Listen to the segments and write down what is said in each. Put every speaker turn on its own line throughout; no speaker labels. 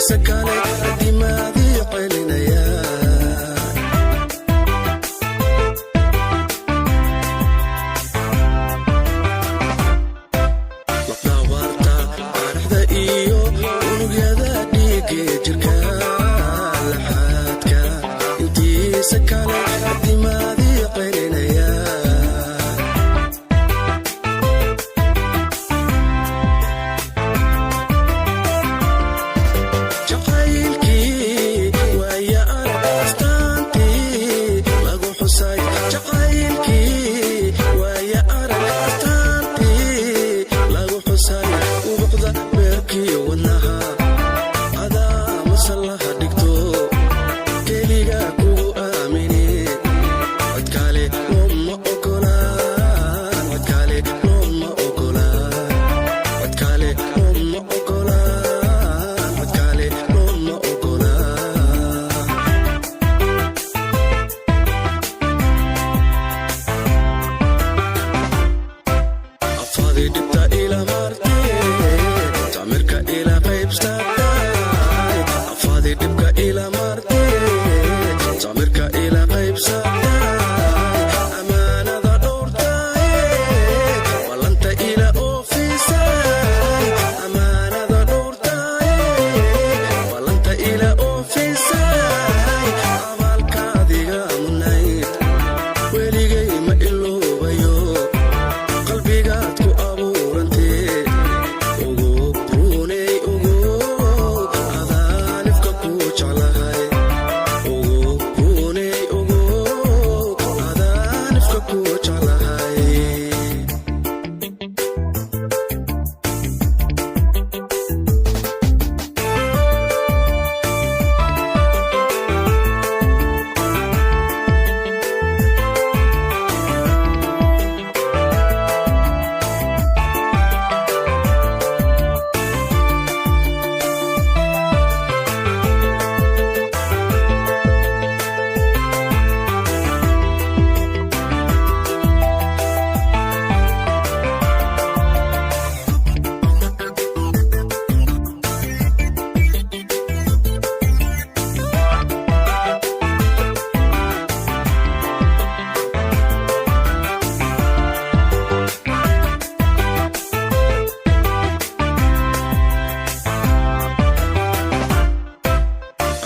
Intiisa kale adimaadii celinaya. Lafdhabarta, qaraxda iyo unugyada dhiigee jirka, laxaadka intiisa kale adimaadii celinaya. Jacaylkii waaya arag, astaantii lagu xusay. Jacaylkii waaya arag, astaantii lagu xusay, ubuqda beerkiyo wadnaha adaa masallaha dhigto, keliga kugu aamine, codkaale looma ogolaan, codkaale looma ogolaan, codkaale looma ogolaan, codkaale looma ogolaan. Afaadii dhibta ila martee, tamirka ila qaybsatay. Afaadii dhibka ila martee, tamirka ila qaybsatay, amaanada dhowrtaye, ballanta ila oofisay, amaanada dhowrtaye, ballanta ila oofisay. Abaalkaadiga mudnayd weligay ma iloobayo, qalbigaad ku abuurantee, ugu runey, ugu adaanifka ku jeclahay, ugu runey, ugu adaanifka ku jeclahay.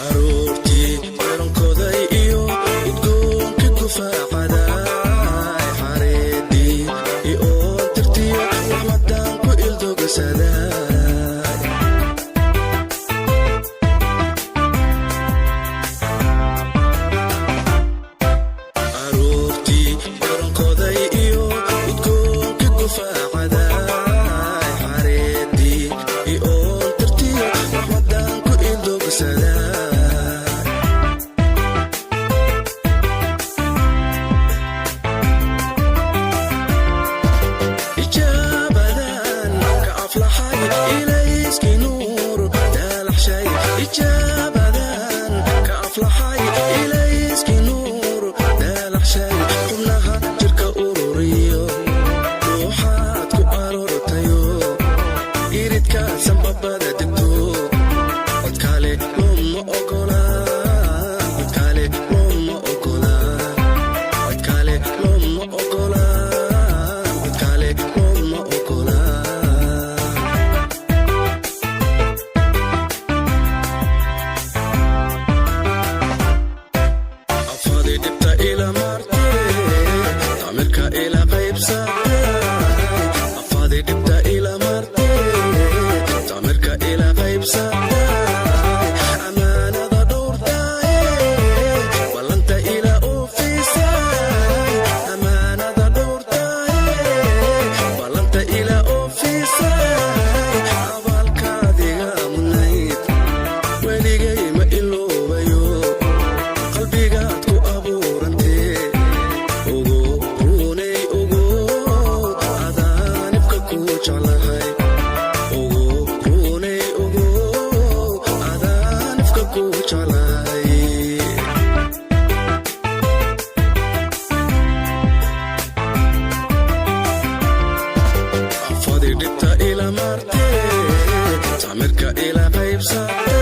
Aroortii erankoday iyo udgoonkii gufaacaday, xareedii ioon tirtiyo raxmadaan ku ildogasaday. Aroortii erankoday iyo udgoonkii gufaacaday, xareedii ioon tirtiyo raxmadaan ku ildogasaday. Ijaabadan ka aflaxay, ilayskii nuur daalaxshay. Ijaabadan ka aflaxay, ilayskii nuur daalaxshay, xubnaha jirka ururiyo ruuxaad ku aroortayo, iridka sanbabada degto, codkaale looma ogolaan, codkaale looma ogolaan, codkaale looma ogolaan, codkaale looma ogolaan. Afaadii dhibta ila martee, tamirka ila qaybsatay. Afaadii dhibta ila martee, tamirka ila qaybsatay, amaanada dhowrtaye, ballanta ila oofisay, amaanada dhowrtaye, ballanta ila oofisay. Abaalkaadiga mudnayd weligay ma iloobayo, qalbigaad ku abuurantee, ugu runey, ugu adaanibka ku jeclahay, ugu runey, ugu adaanifka ku jeclahay. Afadii dhibta ila martee, tamirka ila qaybsatay.